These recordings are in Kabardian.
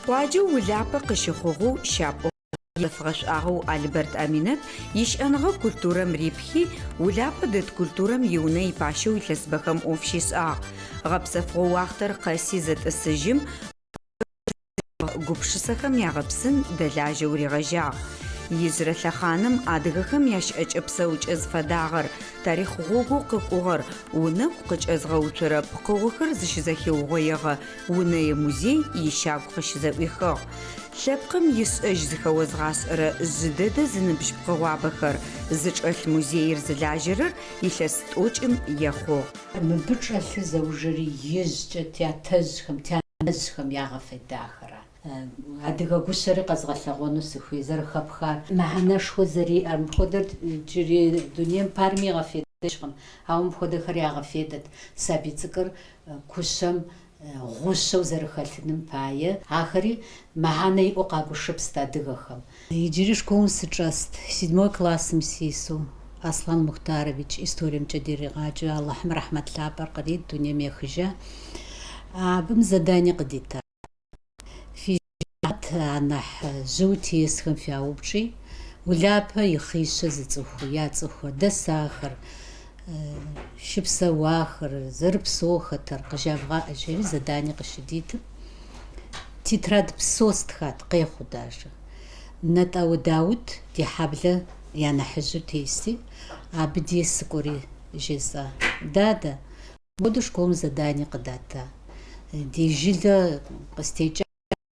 Къуаджэу Улапэ къыщыхъугъэу щапӏугъэ цӏыф гъэшӏуагъэу Албэрт Аминэт ищыӏэныгъэ культурэм рипхи, Улапэ дэт культурэм и Унэ ипащэу илъэсыбэхэм ӏоф щишӏагъ. Гъэпсэфыгъо уахътэр къэси зэтӏысыжьым, гупшысэхэм ягъэпсын дэлажьэу ригъэжьагъ. Ижъырэ лъэхъаным адыгэхэм ящыӏэкӏэ-псэукӏэ зыфэдагъэр, тарихъ гъогоу къыкӏугъэр, унэгу къыкӏэзгъэуцорэ пкъыгъохэр зыщызэхиугъоегъэ унэе музей ищагу къыщызэӏуихыгъ. Лъэпкъым ишӏэжь зыхэозгъашӏэрэ жъы дэдэ зыныбжь пкъыгъуабэхэр зычӏэлъ музеир зылажьэрэр илъэс тӏокӏым ехъугъ. Мыбы чӏэлъыр зэужэри ижъкӏэ тятэжъхэм, тянэжъхэм ягъэфедахэра. Адыгэ гущэри къэзгъэлъэгъуэну сыхуей, зэрыхэпхар, мыхьэнэшхуэ зэриӏэр. Мыпхуэдэр иджырей дунейм парми игъэфедэжкъым, ауэ мыпхуэдэхэр ягъэфедэт. Сабий цӏыкӏур кущэм гъущэу зэрыхэлъыным пае, ахэри мыхьэнэ иӏэу къагушыпст адыгэхэм. Иджыри школым сычӏэст, седьмой классым сису, Аслан Мухтарович историемкӏэ диригъаджэу Алыхьым рахьмэт лъапӏэр кърит, дунейм ехыжа. Абым задание къыдита. Фи жэмыхьэт анахь жьыу тесхэм фяупчӏи, Улапэ и хъищэ зыцӏыху, яцӏыхухэр, дэсахэр, щыпсэуахэр, зэрыпсэухэтэр къыжавгъаӏэ жери задание къыщыдитым, тетрадь псо стхат, къехъу даже. Нэтӏау Даут ди хьэблэ я нэхьыжьу тести, абы дей сыкӏуэри жесӏа. Дадэ, Мыпхуэдэу школым задание къыдата. Ди жылэ къызтекӏа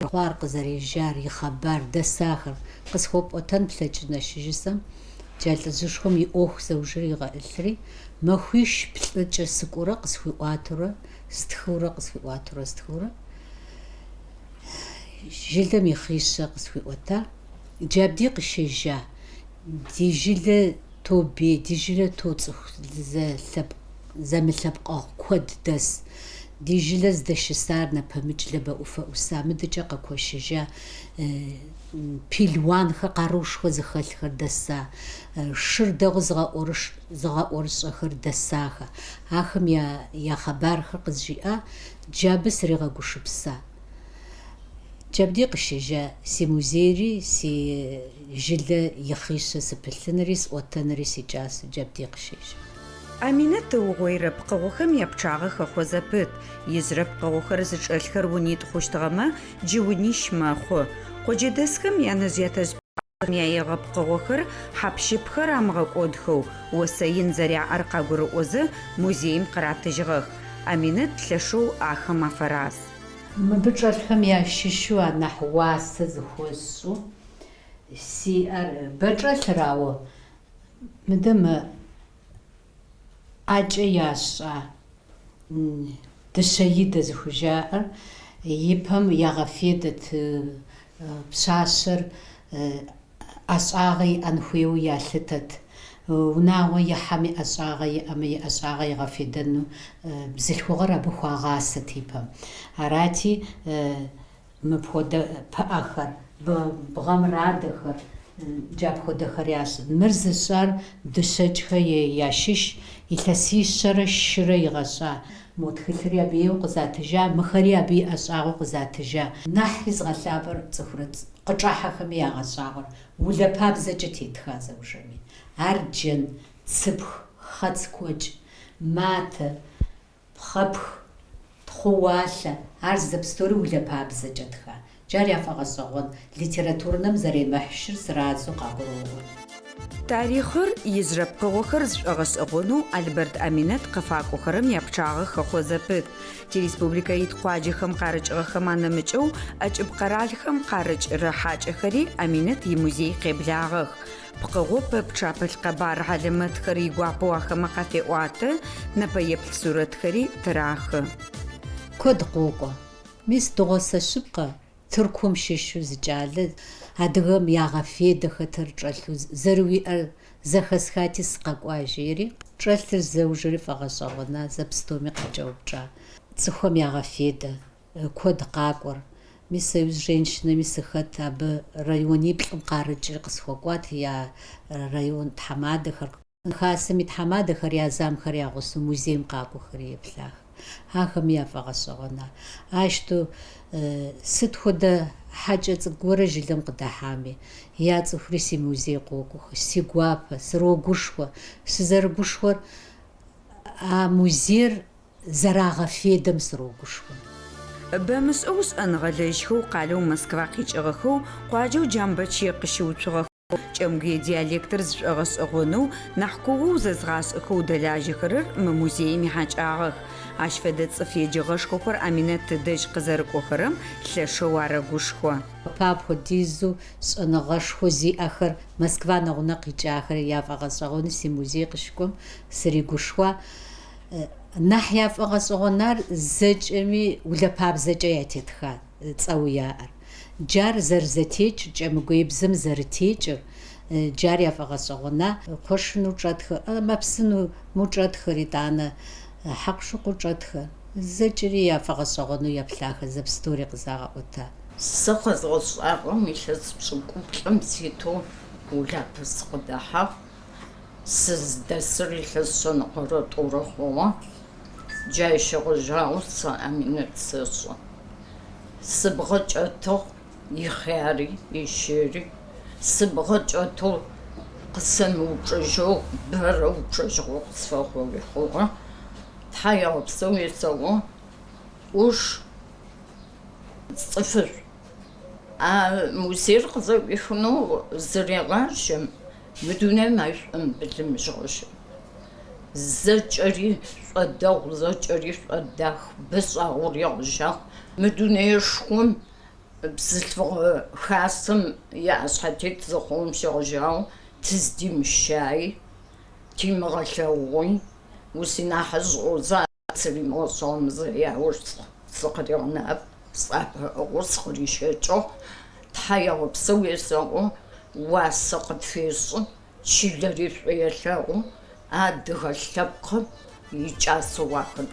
хъуар къызэрежьар, и хъыбар, дэсахэр къысхуэпӏуэтэн плъэкӏынэ щыжысӏэм, джа лӏыжьышхуэм и ӏуэху зэужыр игъэӏылъри, махуищ плӏыкӏэ сыкӏуэурэ къысхуиӏуатэурэ стхыурэ къысхуиӏуатэурэ стхыурэ жылэм и хъищэ къысхуиӏуэта. Иджы абдей къыщежьа ди жылэ То бей, ди жылэ то цӏыху зэмылъэпкъэгъу куэд дэс. Ди жылэ здэщысар нэпэмыкӏ Лабэ ӏуфэ ӏуса, мыдыкӏэ къэкуэшыжа, пелуанхэр, къарушхуэ зыхэлъхэр дэса, шыр дэгъуэу зыгъэӏурыщӏэхэр дэсахэ. Ахэм я хъыбархэр къызжиӏа, джы абы сригъэгушыпса. Джы абдей къыщежьа си музейри, си жылэ и хъищэ сыпылъынри, сӏуэтэнри си кӏасэу джы абдей къыщежьа. Аминэт ыугъоирэ пкъыгъохэм япчъагъэ хэхъо зэпыт. Ижъырэ пкъыгъохэр зычӏэлъхэр унитӏу хъущтыгъэмэ, джы унищ мэхъу. Къоджэдэсхэм янэжъ-ятэжъ пӏашъэхэм яегъэ пкъыгъохэр, хьап-щыпхэр амыгъэкӏодхэу, осэ ин зэряӏэр къагурыӏозэ, музеим къыратыжьыгъэх. Аминэт лъэшэу ахэм афэраз. Мыбы чӏэлъхэм ящыщу анахь уасэ зыхуэсщӏу сиӏэр бэ чӏэлъыр, ауэ мыдэ мы ӏэкӏэ ящӏа дыщэидэ зыхужаӏэр ипэм ягъэфедэт пщащэр ӏэщӏагъэ иӏэн хуейуэ ялъытэт. Унагъуэ ихьэми ӏэщӏагъэ иӏэмэ, и ӏэщӏагъэ игъэфедэну бзылъхугъэр абы хуагъасэт ипэм. Арати, мыпхуэдэ пыӏэхэр, бгъэм радэхэр, джы апхуэдэхэр ящӏ. Мыр зыщӏар Дыщэкӏхэ ящыщ, илъэсищэрэ щырэ игъэщӏа. Мо тхылъри абы ейуэ къызатыжа, мыхэри абы и ӏэщӏагъэу къызатыжа. Нэхъри згъэлъапӏэр цӏыхурэ Къычӏахьэхэми ягъэщӏагъуэр улапабзэкӏэ тетха зэужэми. Арджэн, цыпх, хъэцкуэкӏ, матэ, пхъэпх, тхъууалъэ, ар зэпстори улапабзэкӏэ тха. Джар яфӏэгъэщӏэгъуэн, литературнэм зэремыхьшыр сразу къагуроӏуэ. Тарихъыр, ижъырэ пкъыгъохэр зышӏогъэшӏэгъонэу Албэрд Аминэт къыфакӏохэрэм япчъагъэ хэхъо зэпыт. Тиреспубликэ ит къуаджэхэм къарыкӏыгъэхэм анэмыкӏэу, ӏэкӏыб къэралхэм къарыкӏырэ хьакӏэхэри Аминэт имузей къеблагъэх. Пкъыгъо пэпчъ апылъ къэбар хьалэмэтхэр игуапэу ахэмэ къафеӏуатэ, нэпэеплъ сурэтхэри тырахы. Куэд къокӏуэ. Мис дыгъуасэ щыпкъэ Тыркум щыщу зы кӏалэ адыгэм ягъэфедэхэтэр чӏэлъу зэрыуиӏэр зэхэсхати сыкъэкӏуа жери, чӏэлъыр зэужэри фӏэгъэщӏэгъуэна, зэпстоми къакӏэупчӏа. Цӏыхухэм ягъэфедэ, куэд къакӏуэр. Мис Союз женщинэми сыхэт, абы райониплӏым къарыкӏри къысхуэкӏуат я район тхьэмадэхэр. Хасэм и тхьэмадэхэр я замхэр я гъусэу музейм къакӏуэхэри еплъах. Ахэми яфӏэгъэщӏэгъуэна. Ащту сыт хуэдэ хьэкӏэ цӏыкӏу гуэрэ жылэм къыдыхьами, яцӏыхури си музей къокӏуэхэ. Си гуапэ, срогушхуэ. Сызэрыгушхуэр а музейр зэрагъэфедэм срогушхуэ. Бэмышӏэу шӏэныгъэлэжьхэу къалэу Москва къикӏыгъэхэу къуаджэу Джамбэчые къыщыуцугъэхэу Кӏэмгуе диалектыр зышӏогъэшӏэгъонэу, нахь куоу зэзгъашӏэхэу дэлажьэхэрэр мы музеим ихьакӏагъэх. Ащ фэдэ цӏыф еджэгъэшхохэр Аминэт ыдэжь къызэрыкӏохэрэм лъэшэу арэгушхо. Апхуэдизу щӏэныгъэшхуэ зиӏэхэр Москва нэгъунэ къикӏахэр яфӏэгъэщӏэгъуэну си музей къыщыкӏуэм сригушхуа. Нэхъ яфӏэгъэщӏэгъуэнар зэкӏэми улапабзэкӏэ ятетха цӏэуэ яӏэр. Джар зэрызэтекӏыр, кӏэмыгуеибзэм зэрытекӏыр, джар яфӏэгъэщӏэгъуэна. Кхъуэшыну чӏэтхэр, ӏэмэпсыму чӏэтхэр, итӏанэ хьэкъущыкъуу чӏэтхэр, зэкӏэри яфӏэгъэщӏэгъуэну еплъахэр, зэпстори къызагъэӏуэта. Сэ къэзгъэщӏагъэм илъэс пщӏыкӏуплӏым ситу Улапэ сыкъыдыхьагъ. Сыздэсыр илъэс шъэныкъорэ тӏурэ хъугъэ. Джай щегъэжьагъэу сэ Аминэт сэшӏэ. Сыбгъэ кӏэтыгъ ихъяри, ищэри. Сыбгъэ кӏэтэу къысэмыупчӏэжьэу, бэрэ упчӏэжьыгъо къысфэхъоуи хъугъэ. Тхьаегъэпсэу есэӏо, ӏуш, цӏыфышӏу. А музейр къызэӏуихынэу зырегъажьэм, мы дунейм ай шӏомыбылымыжьыгъэ щыӏэп. Зэкӏэри шӏодэгъу, зэкӏэри шӏодах, бэшӏагъэу ригъэжьагъ. Мы дунэешхом бзылъфыгъэ хасэм иӏэшъхьэтет зыхъугъэм щегъэжьагъэу тыздимыщаи, тимыгъэлъэгъуи, усинахьыжъ ыӏозэ сыримыгъэшӏыгъэм зэи ауж сыкъыригъэнагъэп, сӏапэ ыӏыгъэу сыкъырищэкӏыгъ. Тхьаегъэпсэу есэӏо, уасэ къытфешӏы. Чылэри шӏу елъэгъу, адыгэ лъэпкъым икӏасэу ахэт.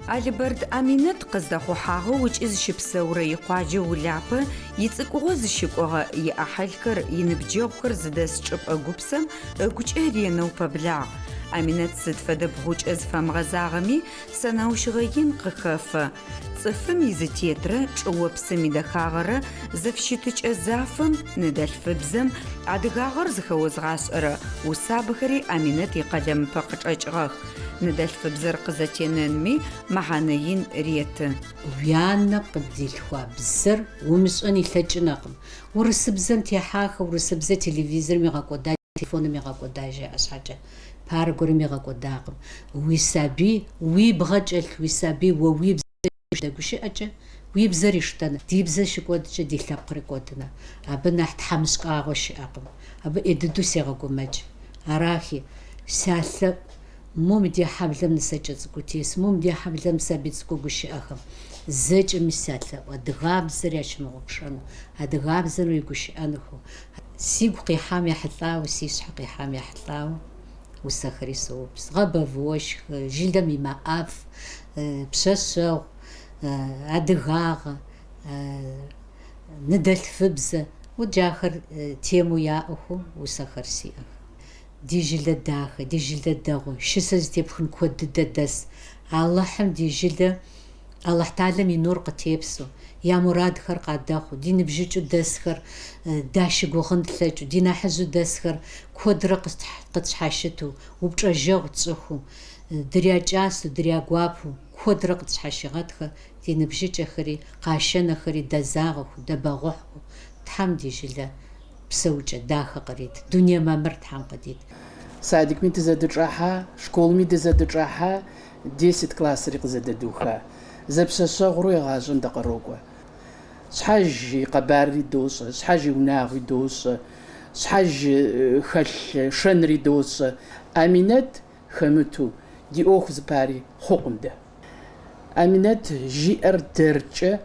Алыбэрд Аминэт къыздэхъухьагъэу ыкӏи зыщыпсэурэ икъуаджэ Улапэ ицӏыкӏугъо зыщыкӏогъэ иӏахьылхэр, иныбджэгъухэр зыдэс чӏыпӏэ гупсэм ыгукӏэ ренэу пэблагъ. Аминэт сыд фэдэ бгъукӏэ зыфэмыгъэзагъэми, сэнаущыгъэ ин къыхэфэ. Цӏыфым изытетрэ чӏыопсым идэхагъэрэ зэфыщытыкӏэ зафэм, ныдэлъфыбзэм, адыгагъэр зыхэозгъашӏэрэ усабэхэри Аминэт икъэлэмыпэ къычӏэкӏыгъэх. Ныдэлъфыбзэр къызэтенэнми мэхьанэ ин реты. Уянэ къыбдилъхуа бзэр умыщӏэн илъэкӏынэкъым. Урысыбзэм техьахэ, урысыбзэ телевизорым игъэкӏуэда, телефоным игъэкӏуэда жаӏэ щхьэкӏэ. Пэ ар гуэрым игъэкӏуэдакъым. Уи сабий, уи бгъэ кӏэлъ уи сабий уэ уи бзэ щыдэгущыӏэкӏэ, уи бзэр иштэнэ. Ди бзэ щыкӏуэдкӏэ ди лъэпкъри кӏуэдынэ. Абы нэхъ тхьэмыщкӏагъуэ щыӏэкъым. Абы ӏей дыдэу сегъэгумэкӏ. Арахи, сялъэӏу, мо мыдей хьэблэм нысэкӏэ цӏыкӏуу тес, мо мыдей хьэблэм сабий цӏыкӏуу гущыӏэхэм. Зэкӏэми сялъэӏу, адыгабзэр ящымыгъупшэну, адыгабзэм иригущыӏэнухэу. Сигу къихьам ехьэлӏауэ, си щхьэ къихьам ехьэлӏауэ усэхэри соупс. Гъэбэв уэшх, жылэм и мэ ӏэфӏ, пшъэшъэгъу, адыгагъэ, ныдэлъфыбзэ. Вот джахэр темэу яӏэхэу усэхэр сиӏэх. Ди жылэ дахэ, ди жылэ дэгъуэ, щысэ зытепхын куэд дыдэ дэс. Алыхьым ди жылэ Алыхьталэм и нур къытепсэу, я мурадхэр къадэхъуу, ди ныбжьыкӏэу дэсхэр дащыгугъын тлъэкӏыу, ди нэхьыжьу дэсхэр куэдрэ къытщхьэщыту, упчӏэжьэгъу тщӏыхуу, дырякӏасэу, дырягуапэу куэдрэ къытщхьэщигъэтхэ, ди ныбжьыкӏэхэри, къашэнэхэри дэзагъэху, дэбэгъухьу, Тхьэм ди жылэ псэукӏэ дахэ кърит, дуней мамыр Тхьэм къыдит. Садикми дызэдычӏэхьа, школми дызэдычӏэхьа, десять классри къызэдэдуха. Зэпшъэшъэгъуру егъащӏэм дыкъырокӏуэ. Щхьэж и къэбарри дощӏэ, щхьэж и унагъуи дощӏэ, щхьэж хэлъ шэнри дощӏэ. Аминэт хэмыту ди ӏуэху зыпари хъукъым дэ. Аминэт жиӏэр дэркӏэ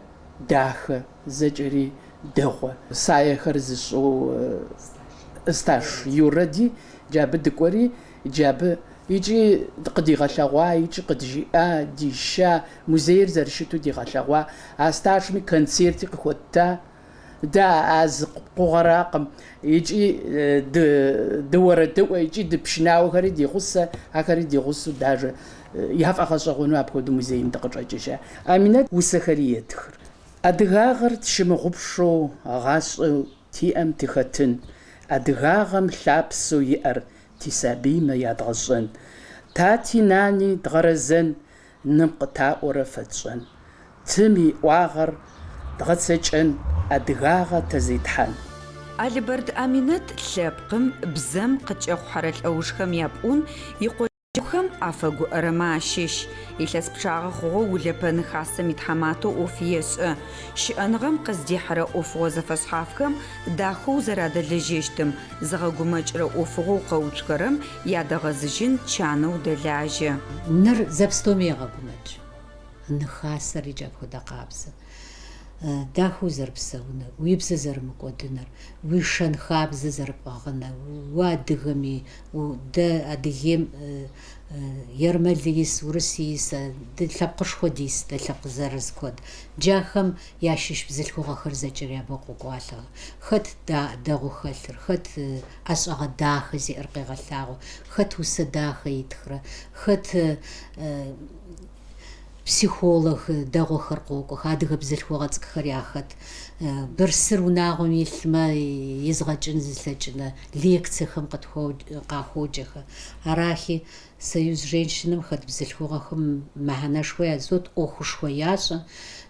дахэ, зэкӏэри дэгъуэ. Саехэр зыщӏу Сташ Юрэ ди, иджы абы дыкӏуэри, иджы абы икӏи къыдигъэлъэгъуа, икӏи къыджиӏа, дища, музейр зэрыщыту дигъэлъэгъуа. А Сташми концерти къыхуэтта. Дэ а зы пкъыгъуэракъым икӏи дыуэрэдыӏуэ икӏи дыпшынауэхэри ди гъусэ, ахэри ди гъусэу даже яфӏэгъэщӏэгъуэну апхуэдэу музейм дыкъыщӏэкӏыжа. Аминэт усэхэри етхыр. Адыгагъэр тщымыгъупшэу гъащӏэу тиӏэм тыхэтын, адыгагъэм лъапсэу иӏэр тисабыймэ ядгъэшӏэн, тати нани дгъэрэзэн, ным къытаӏорэ фэтшӏэн, тым иӏуагъэр дгъэцэкӏэн, адыгагъэ тэ зетхьан. Алыбэрд Аминэт лъэпкъым, бзэм къыткӏэхъухьэрэ лӏэужхэм япӏун икъоджэгъухэм афэгуӏэрэмэ ащыщ. Илъэс пчъагъэ хъугъэу Улэпэ Ны Хасэм итхьаматэу ӏоф ешӏэ. Щыӏэныгъэм къыздихьырэ ӏофыгъо зэфэшъхьафхэм дахэу зэрадэлэжьэщтым, зыгъэгумэкӏырэ ӏофыгъоу къэуцухэрэм ядэгъэзыжьын чанэу дэлажьэ. Ныр зэпстэуми егъэгумэкӏ. Ны хасэр икӏи апхуэдэ къабзэ. Дахэу узэрыпсэуныр, уи бзэ зэрымыкӏуэдыныр, уи шэн-хабзэ зэрыпӏыгъыныр, уадыгэми, дэ Адыгейм ермэлы ис, урысы ис, ды лъэпкъышхуэ дис, дэ лъэпкъ зырыз куэд. Джахэм ящыщ бзылъхугъэхэр зэкӏэри абы къокӏуалӏэ. Хэт дэгъуэу хэлъыр, хэт ӏэщӏагъэ дахэ зиӏэр къегъэлъагъуэ, хэт усэ дахэ итхрэ, хэт психолог дэгъуэхэр къокӏуэх, адыгэ бзылъхугъэ цӏыкӏухэр яхэт. Бырсыр унагъуэм илъмэ, изгъэкӏын зылъэкӏынэ лекциехэм къахуоджэхэ. Арахи, Союз женщиным хэт бзылъхугъэхэм мыхьэнэшхуэ язот, ӏуэхушхуэ ящӏэ,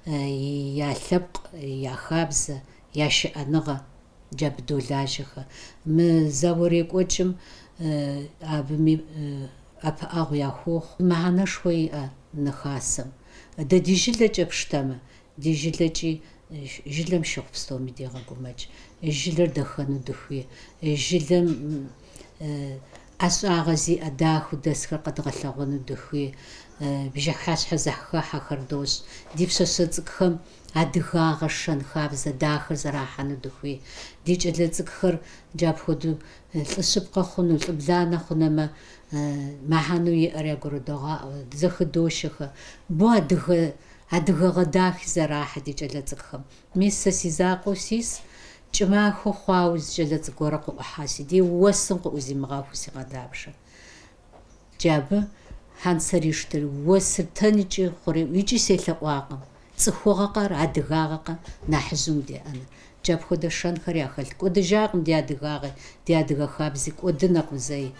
я лъэпкъ, я хабзэ, я щыӏэныгъэ. Джы абы долажьэхэ. Мы зауэр екӏуэкӏым абыми ӏэпыӏэгъу яхуохъу. Мыхьэнэшхуэ иӏэ Ны Хасэм. Дэ ди жылэкӏэ пщтэмэ, ди жылэкӏи жылэм щыхъу псоми дегъэгумэкӏ. Жылэр дэхэну дыхуей. Жылэм ӏэщӏагъэ зиӏэ дахэу дэсхэр къэдгъэлъэгъуэну дыхуей. Бжьыхьэщхьэ зэхыхьэхэр дощӏ. Ди пщащэ цӏыкӏухэм адыгагъэ шэн-хабзэ дахэр зэрахьэну дыхуей. Ди кӏэлэ цӏыкӏухэр джы апхуэдэу лӏы щыпкъэ хъуну, лӏы бланэ хъунэмэ, мыхьэнэу иӏэр ягурыдогъаӏуэ, зэхыдощэхэ. Бо адыгэ, адыгэгъэ дахи зэрахьэ ди кӏэлэ цӏыкӏухэм. Мис сэ си закъуэу сис, кӏымахуэ хъуауэ зы кӏэлэ цӏыкӏу гуэрэ къыӏухьа си дей уэсым къыӏузимыгъэхуу си къалабжэ. Джы абы хьэнцэр ищтэри, уэсыр тэныкӏи хъурей, икӏи селъэӏуакъым. Цӏыхугъэкъэ ар, адыгагъэкъэ нэхъыжьым удеӏэныр. Джы апхуэдэ шэнхэр яхэлъ. Кӏуэдыжакъым ди адыгагъи, ди адыгэ хабзи, кӏуэдынэкъым зэи.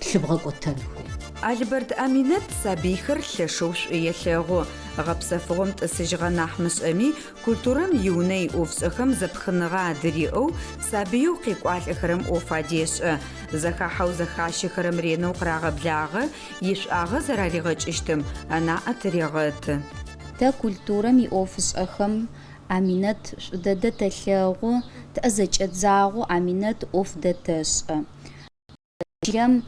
Лъыбгъэкӏуэтэн хуей. Алыбэрд Аминэт сабыйхэр лъэшэу шӏу елъэгъу. Гъэпсэфыгъом тӏысыжьыгъэ нахь мышӏэми, культурэм и Унэ иӏофышӏэхэм зэпхыныгъэ адыриӏэу, сабыеу къекӏуалӏэхэрэм ӏоф адешӏэ. Зэхахьэу зэхащэхэрэм ренэу къырагъэблагъэ, ишӏуагъэ зэраригъэкӏыщтым ынаӏэ тырегъэты. Тэ культурэм иӏофышӏэхэм Аминэт шӏу дэдэ тэлъэгъу, тӏэ зэкӏэдзагъэу Аминэт ӏоф дэтэшӏэ. Чылэм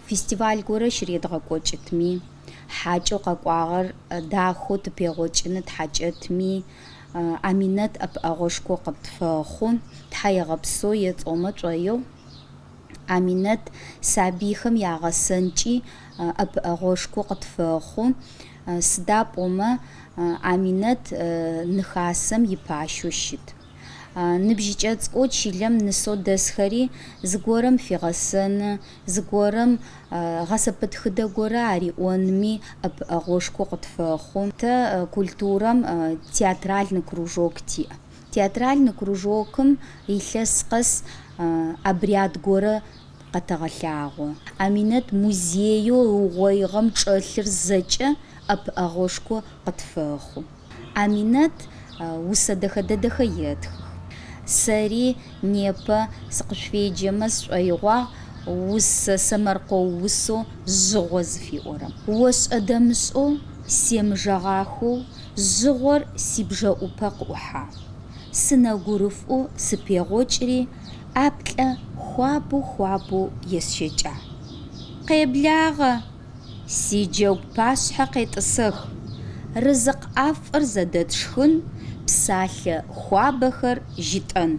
фестиваль горэ щыредгъэкӏокӏытми, хьакӏэу къэкӏуагъэр дахэу тыпегъокӏыны тхьакӏэтми, Аминэт ӏэпыӏэгъошхо къытфэхъу, тхьаегъэпсэу етӏомэ тшӏоигъу. Аминэт сабыйхэм ягъэсэнкӏи ӏэпыӏэгъошхо къытфэхъу, сыда пӏомэ Аминэт Ны Хасэм ипащэу щыт. Ныбжьыкӏэ цӏыкӏоу чылэм нысэу дэсхэри зыгорэм фигъэсэны, зыгорэм гъэсэпэтхыдэ горэ ариӏонми ӏэпыӏэгъошхо къытфэхъу. Тэ культурэм театральный кружок тиӏ. Театральный кружокым илъэс къэс обряд горэ къэтэгъэлъагъо. Аминэт музееу ыугъоигъэм чӏэлъыр зэкӏэ ӏэпыӏэгъошхо къытфэхъу. Аминэт усэ дэхэ дэдэхэр етхых. Сэри непэ сыкъышъуфеджэмэ сшӏоигъуагъ усэ сэмэркъэу усэу Жъыгъо зыфиӏорэм. Ошӏэ-дэмышӏэу, семыжэгъахэу жъыгъор сибжэӏупэ къыӏухьагъ. Сынэгурыфӏу сыпегъокӏри, ӏаплӏэ хуабэу-хуабэу есщэкӏагъ. Къеблагъэ! Си джэгу пащхьэ къетӏысэх, рызыкъ ӏэфӏыр зэдэтшхын, псалъэ хуабэхэр жытӏэн.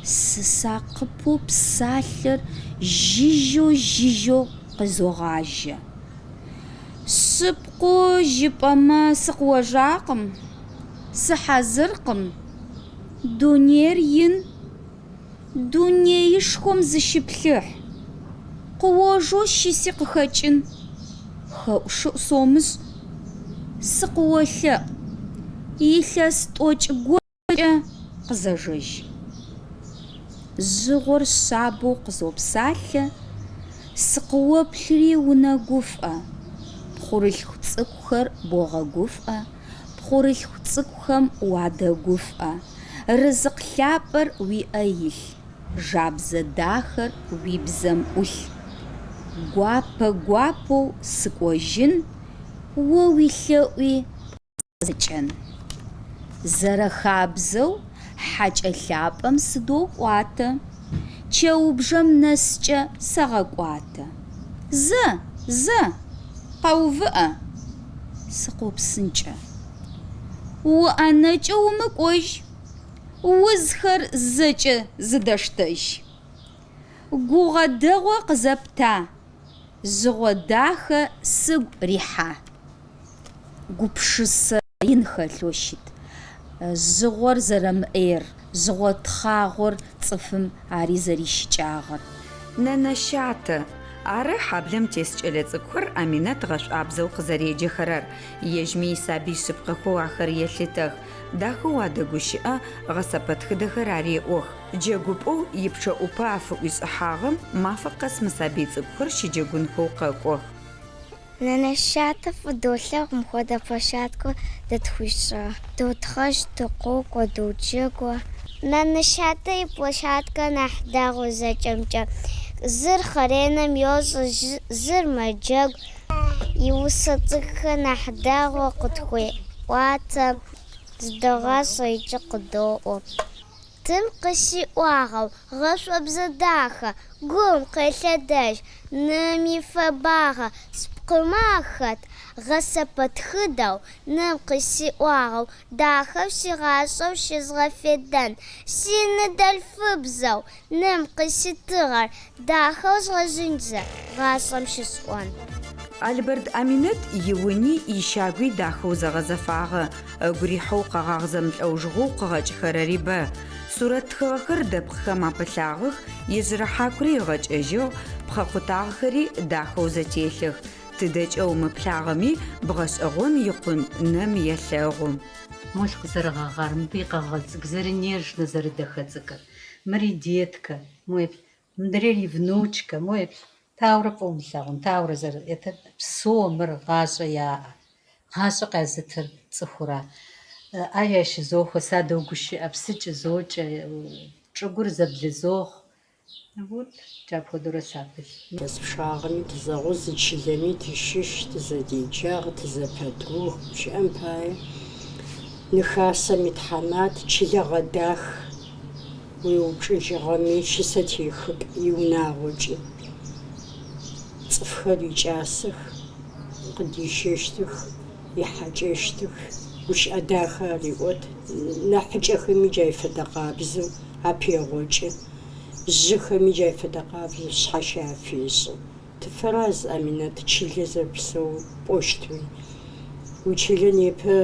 Сысакъыпэу псалъэр жыжьэу-жыжьэу къызогъажьэ. Щыпкъэу жыпӏэмэ, сыкъыуэжакъым. Сыхьэзыркъым. Дунейр ин. Дунеишхуэм зыщыплъыхь. Къыуожэу щыси къыхэкӏын. Хэӏущӏыӏу сомыщӏ. Сыкъыуолъэӏу. Илъэс тӏокӏ гуэркӏэ къызэжэж. Жьыгъуэр щабэу къызопсалъэ, Сыкъыуоплъри унэгуфӏэ. Пхъурылъху цӏыкӏухэр богъэгуфӏэ, Пхъурылъху цӏыкӏухэм уадэгуфӏэ. Рызыкъ лъапӏэр уи ӏэ илъ, Жабзэ дахэр уи бзэм ӏулъ. Гуапэ-гуапэу сыкӏуэжын, Уэ уи лъэӏуи згъэзэкӏэн. Зэрыхабзэу хьэкӏэ лъапӏэм сыдокӏуатэ, Чэубжэм нэскӏэ сэгъэкӏуатэ. Зэ, зэ, къэувыӏэ, сыкъопсынкӏэ. Уӏэнэкӏэ умыкӏуэж, узхэр зэкӏэ зыдэштэж. Гугъэ дэгъуэ къызэпта, жьыгъуэ дахэ сыгу рихьа. Гупшысэ ин хэлъу щыт. Жъыгъор зэрэмыӏейр, жъыгъо тхъагъор цӏыфым ари зэрищыкӏагъэр. Нэнэ Щатэ. Ары хьаблэм тес кӏэлэцӏыкӏухэр Аминэт гъэшӏуабзэу къызэреджэхэрэр. Ежьми исабый шъыпкъэхэу ахэр елъытэх. Дахэу адэгущыӏэ, гъэсэпэтхыдэхэр ареӏох. Джэгупӏэу ипчъэӏупэ афыӏуишӏыхьагъэм мафэ къэс мы сабый цӏыкӏухэр щыджэгунхэу къэкӏох. Нэнэ Щатэ фӏы долъагъу мыхуэдэ площадкэ дэ тхуищӏа. Дотхъэж, дыкъокӏуэ, доджэгуэ. Нэнэ Щатэ и площадкэ нэхъ дэгъуэ зэкӏэмкӏэ. Зыр хъэренэм йощӏэ, зыр мэджэгу. И усэ цӏыкӏухэр нэхъ дэгъуэ къытхуеӏуатэ, зыдогъащӏэ икӏи къыдоӏуэ. Тым къысиӏуагъэу, гъэшӏобзэ дахэ, гум къелъэдэж, ным ифэбагъэ спкъымэ ахэт, гъэсэпэтхыдэу, ным къысиӏуагъэу, дахэу сигъашӏэу щызгъэфедэн, синыдэлъфыбзэу, ным къыситыгъэр дахэу згъэжъынчзэ гъашӏэм щысӏон. Албэрд Аминэт иуни ищагуи дахэу зэгъэзэфагъэ, ыгу рихьэу къэгъагъ зэмылӏэужыгъоу къыгъэкӏыхэрэри бэ. Сурэт тхыгъэхэр дэпкъхэм апылъагъэх, ижъырэ хьакури ыгъэкӏэжьыгъ, пхъэ къутагъэхэри дахэу зэтелъых. Тыдэкӏэ умыплъагъэми, бгъэшӏэгъон икъун нэм елъэгъу. Молъ къызэрыгъэгъар, мыбы и къэгъэгъэ цӏыкӏу, зэрынежнэ, зэрыдахэ цӏыкӏур. Мыр и деткэ, мо еплъ. Мыдрейр и внучкэ, мо еплъ. Таурэ фӏыуэ умылъагъун, таурэ зэры... Это псо мыр гъащӏэ яӏэ. Гъащӏэ къязытыр цӏыхура. ӏэ ящызохуэ, садогушыӏэ, псы кӏызокӏэ, чӏыгур зэблызохъу. Вот, апхуэдэурэ сапылъ. Илъэс пчъагъэми тызэгъус, зы чылэми тыщыщ, тызэдеджагъ, тызэпэдруг, гущыӏэм пае. Ны хасэм итхьамат, чылэ гъэдах. Уеупчӏыжьыгъэми, щысэтехыпӏ иунагъокӏи. Цӏыфхэр икӏасэх, къыдищэщтых, ихьакӏэщтых, гущыӏэ дахэ ариӏот, нахьыкӏэхэми джай фэдэ къабзэу апегъокӏы, жъыхэми джай фэдэ къабзэу шъхьащэ афешӏы. Тыфэраз, Аминэт, чылэ зэпсэу пӏощтми. Уичылэ непэ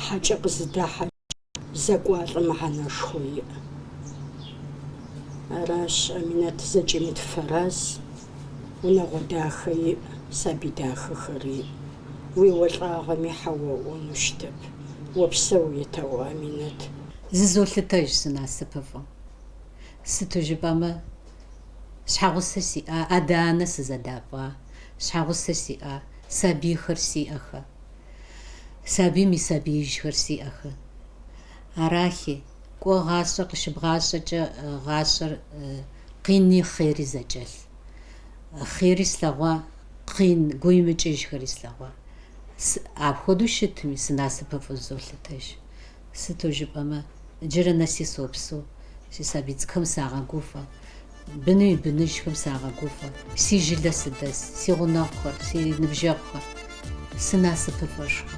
хьакӏэ къызыдахьэ. Зэкӏуалӏэ мыхьэнэшхо иӏ. Аращ, Аминэт зэкӏэми тыфэраз, унэгъо дахэ иӏ, сабый дахэхэр иӏ. Уеолӏагъэми хьау ыӏонэу щытэп. Опсэу етэӏо Аминэт. Зызолъытэж сынасыпыфӏэу. Сыту жыпӏэмэ, щхьэгъусэ сиӏа, адэ-анэ сызэдапӏа, щхьэгъусэ сиӏа, сабийхэр сиӏэхэ. Сабийм и сабиижхэр сиӏэхэ. Арахи, кӏуэ гъащӏэ къыщыбгъащӏэкӏэ гъащӏэр къини хъери зэкӏэлъ. Хъери слъэгъуа, къин гуимыкӏыжхэри слъэгъуа. Апхуэдэу щытми, сынасыпыфӏэу зызолъытэж. Сыту жыпӏэмэ, иджырэ нэси сопсэу, си сабий цӏыкӏухэм сагъэгуфӏэ. Быным и быныжхэм сагъэгуфӏэ, си жылэ сыдэс, си гъунэгъухэр, си ныбжьэгъухэр, сынасыпыфӏэшхуэ.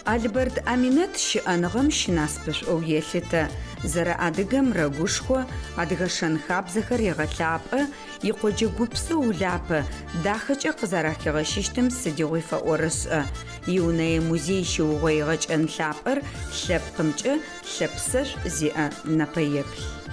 Албэрд Аминэт щыӏэныгъэм щынасыпышӏоу елъытэ. Зэрыадыгэм рэгушхо, адыгэ шэн-хабзэхэр егъэлъапӏэ, икъоджэ гупсэу Улапэ дахэкӏэ къызэрахигъэщыщтым сыдигъуи фэӏорышӏэ. Иунэе музей щиугъоигъэ кӏэн лъапӏэр лъэпкъымкӏэ лъэпсэшӏу зиӏэ нэпэеплъ.